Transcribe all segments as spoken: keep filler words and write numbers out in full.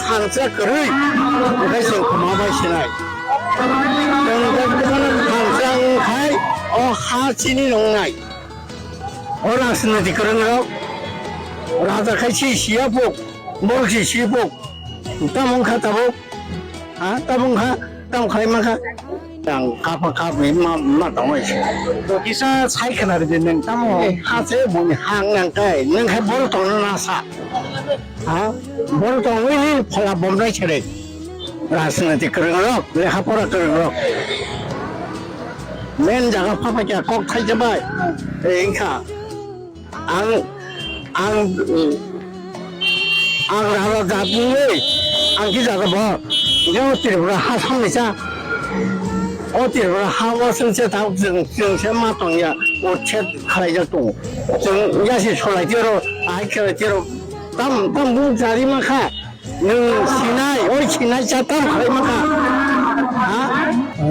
Thansa kwrwi, hwnkhe chwng kwma bai sinai. Chwng kwmano thansa wngkhai, o ha chini nwngnai. O rajniti kwrwngrok, raja khai si siya puk, borok si si puk. Tamo wngkha tabuk, ha, tamo wngkha, tamo khlai mankha. Ang kapa kap ni ma, ma tongwi se. To kisa sai khna ridi nang tamo. Eh, ha se boni hang nang kai, nang khai bol tongna na sa. Ha? Bol tongwi ni phola bomrai sere. Rajniti kwrwng rok, lekha pora kwrwng rok. Men jaga pha pha kya kok thai jabai. Eh, wngkha. Ang, ang, ang raja jatni, ang ki jaga bo, yo Tripura ha samni cha. O Tripura ha wa sung se ta sung, sung se ma tong ya, o chet khalai ja tong. Sung ya si solai tiro, ai khalai tiro. Tam, tam bu jari ma kha. Nwng sinai, oi sinai cha tam khlai maka. Ha?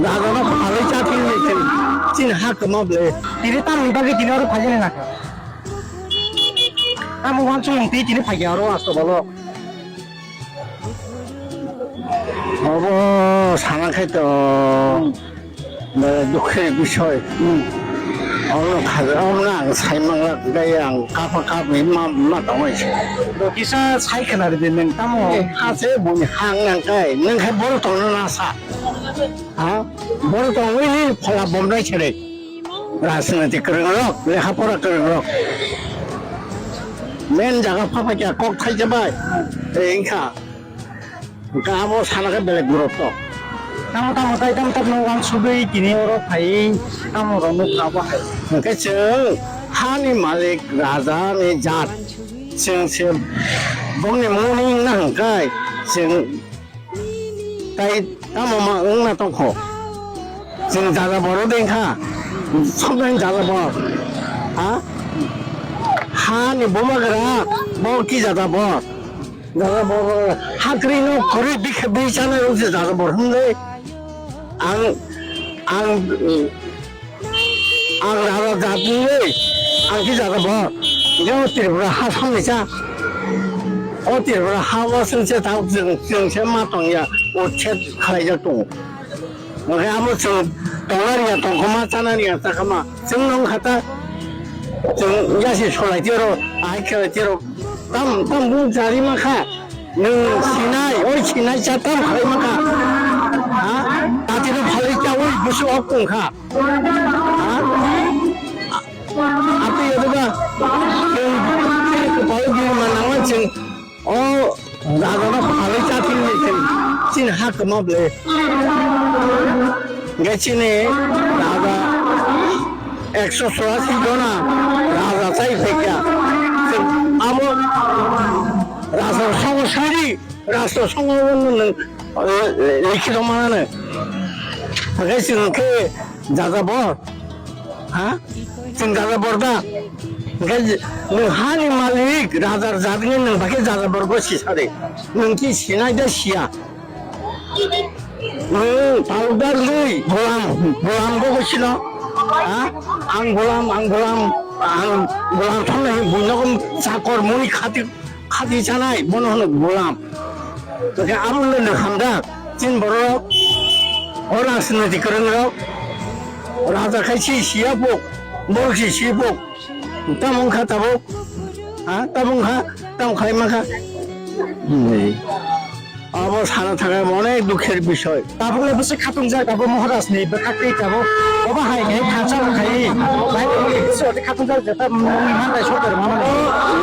Raja no phalwi cha thing ni thing. Chin ha kwma ble. Tini tam ni bagwi tini oro phai jani na. Tam wan chung ti tini phai ya oro asto bolo. Obo sana khai to. Dukhir bisoi. Omo khaja, omo ang sai mangla, gai ang kapa kap ni ma, ma tongoi se. To kisa sai khna ridi nang tamo. Eh, ha se boni hang nang kai, nang khai bol tongna na sa. Ha? Bol tongwi ni phola bomrai sere. Rajniti kwrwng rok, lekha pora kwrwng rok. Men jaga pha pha kya kok thai jabai. Eh, wngkha. Hwnkhe abo sana khe belai gurutto. Tamo tamo tai tamo tamo wansugwi tini oro phai tamo rok nukha bo hai. Hwnkhe chwng hani malik raja ni jat. Chwng se bongni mungni wngna hwnkhe chwng tai tamo ma wngna tongkho. Chwng jajabor o dengkha. Somjani jajabor. Ha? Hani bomagra bo ki jajabor. Jaga bor, hakri no kwrwi bikha bi chana rok se jaga bor hwnwi. Ang, ang, ang raja jatni, ang ki jaga bor. Yo Tripura ha samni cha. O Tripura ha wa sung se ta sung, sung se ma tong ya. O chet khalai ja tong. Hwnkhe amo chwng tongna rwya tongkhoma, chana rwya chakama. Chwng nong khata, chwng yasi solai tiro, ahai khe tiro. Tam, tam bung jari ma kha. Nwng sinai, oi sinai cha tam khlai ma kha. Ha? Tati no phalwi cha oi busu ok tong kha. Ha? Ati yadu ba. Chwng, chwng, chwng, O raja no phalwi cha thing ni thing. Chini ha kwma ble. Hwnkhe chini raja ekso churasi jona raja chai phaikha. Abo raja songo sari, raja songo nwng, eh, likhito manane. Hwnkhe chwng khe jaga bo. Ha? Chwng jajabor da. Hwnkhe nwng hani malik, rajar jat wngwi nwng bai khe jajabor bo sisari. Nwng ki sinai da siya. Nwng powder lwi bolam, bolam bo sino. Ha? Ang bolam, ang bolam, ang bolam thangna hi buino chakor muni khati. Khati chanai, bono hwno golam. Tokhe abo le nw hamjak. Chini borok, o rajniti kwrwngrok, raja khai si siya pok, borok si si pok. Tamo wngkha tabuk, ha, tamo wngkha, tamo khai mankha. Hinwi. Abo sana thangkhe onek dukhir bisoy. Tabuk le bwswk khatungjak, tabuk Maharaj ni bwkhak twi tabuk. Obo hai khe thansa rok khai. Bai tabuk le bwswk khatungjak, jeta mungni mantai sokar mamani.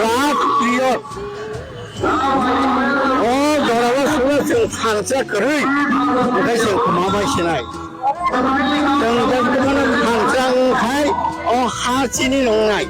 Last period. O jorao sura chwng thansa kwrwi, hwnkhe chwng kwma bai sinai. Chwng jotoni thansa wngkhai, o ha chini nwngnai.